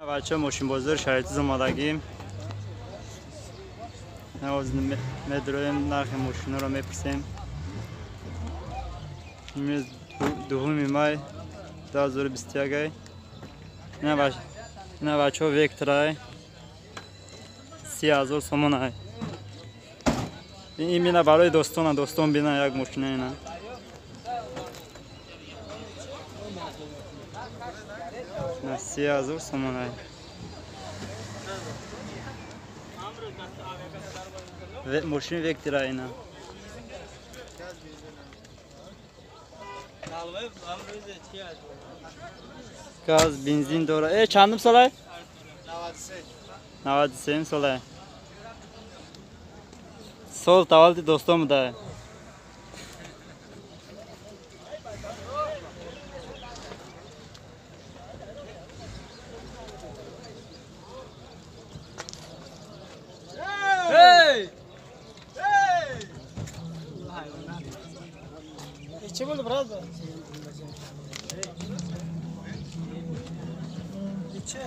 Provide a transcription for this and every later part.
Бача мошинбозор шароити омодагӣ. Медроем нархи мошиноро мепурсем. Имрӯз 2 май 2021. Ина бачаҳо Векторай 30,000 сомон ай. Ин бина барои достона, достон бина як мошина ина. На 30,000 сомон ай. Мошин Вектора ина. Газ, бензин дора. Чандум солай? 93 солай. Сол тавалди достон буда. Чӣ болды, брат? Чӣ?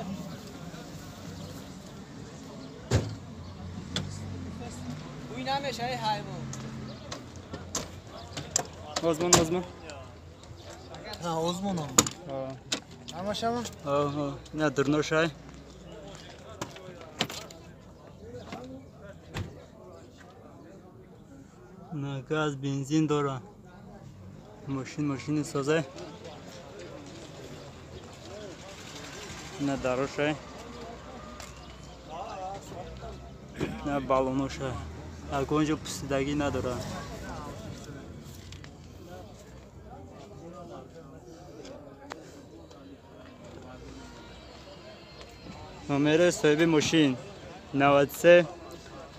Буй намешай ҳайвон. Озмон, озмон. Ҳа, озмон. Ҳа. Ҳамашама? Ҳа, ҳа. На дурношай. На газ, бензин дора. Мошин, мошини созай. На дарошай. На балоношай. Ягон ҷо пусидагӣ надорад. Номери соҳиби мошин 93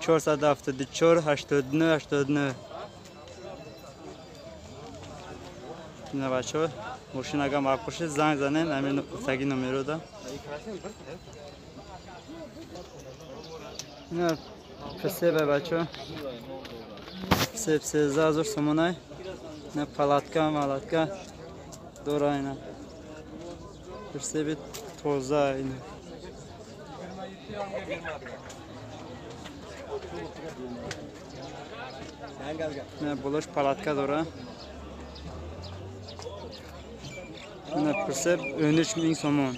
474 89 89. На бачаҳо мошин агар маъқул шуд занг занед ҳамин гуфтагӣ номеро да. Ина псеб бачаҳо. Псеб 13,000 сомонай. На палатка, малатка дора ина. Псеби тоза ина. На болош палатка дора. На присеп 13,000 сомон.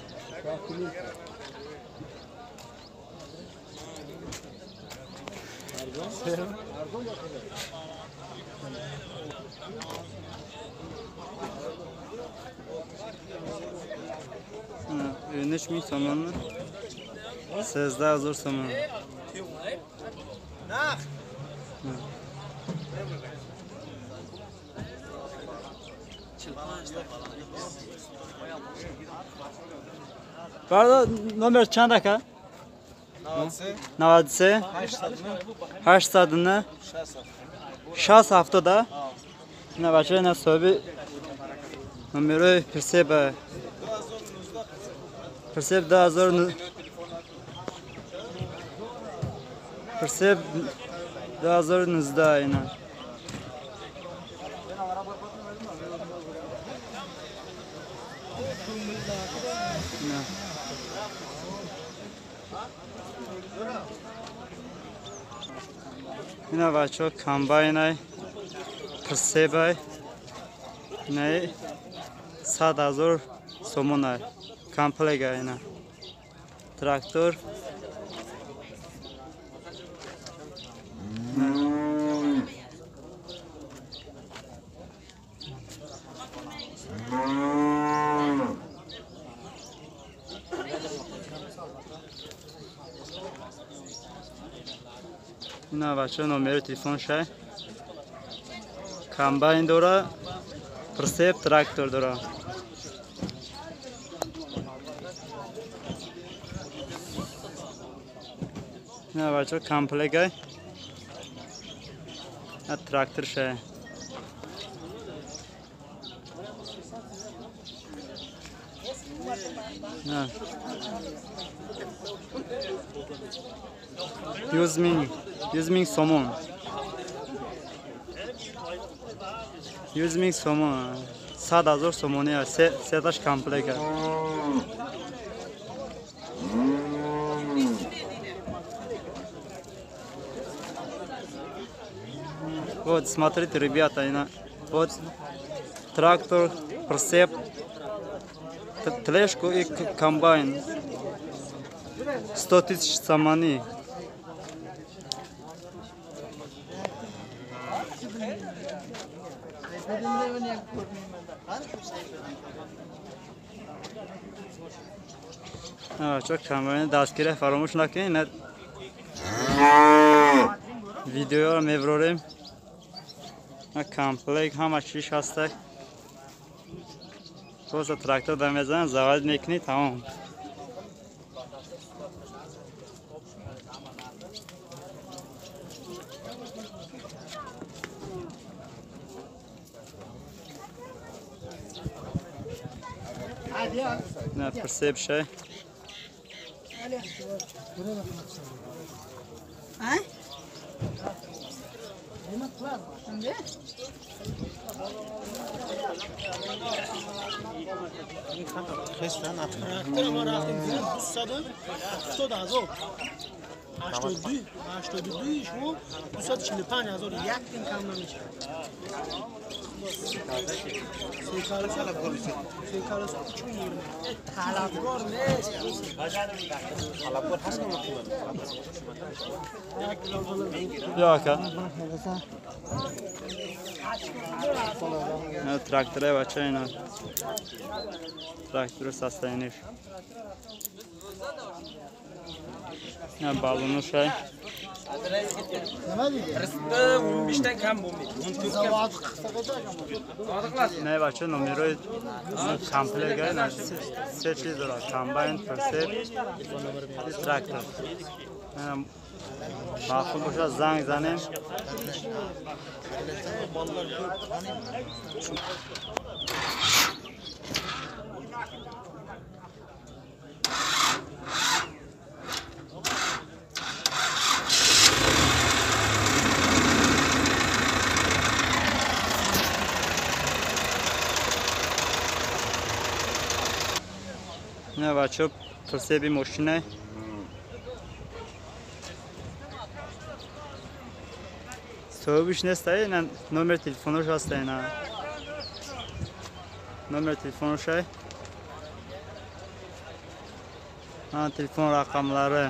На 13,000 сомон. 13,000 сомон. Барда номер чанд ака? 93 809 67 да. На бача на соҳиби номерои присеб. Присеб 2000 присеб 2019 ина. Ина бачаҳо комбайнай присебай инаи 100,000 сомонай комплект ина трактор. Ина бачаҳо номери телефон шай. Комбайн дора, присеп трактор дора. Ина бачаҳо комплект ай. Трактор шай. На 100,000 сомон. 100,000 сомон. 100,000 сомони сеташ комплект. Вот, смотрите, ребята, вот трактор, прицеп, тележку и комбайн. 100 тысяч сомони. Чо комбайн дастгирӣ фаромӯш накунед. Видеоро мебарорем. Комплект ҳама чиз ҳаст. Просто трактор да мезанад, завод мекунӣ, тамом. На прицепше. Тракторе бача ина. Трактору состояниш. На балону шай. Не бача номерои комплект на се чиз дора. Комбайн, прицеп, трактор. Маъқул бошад занг занем. Не бача прицепи мошина. Соҳибиш нестай, номер телефонаш ҳастай, на номер телефонашай. Телефон рақамлары.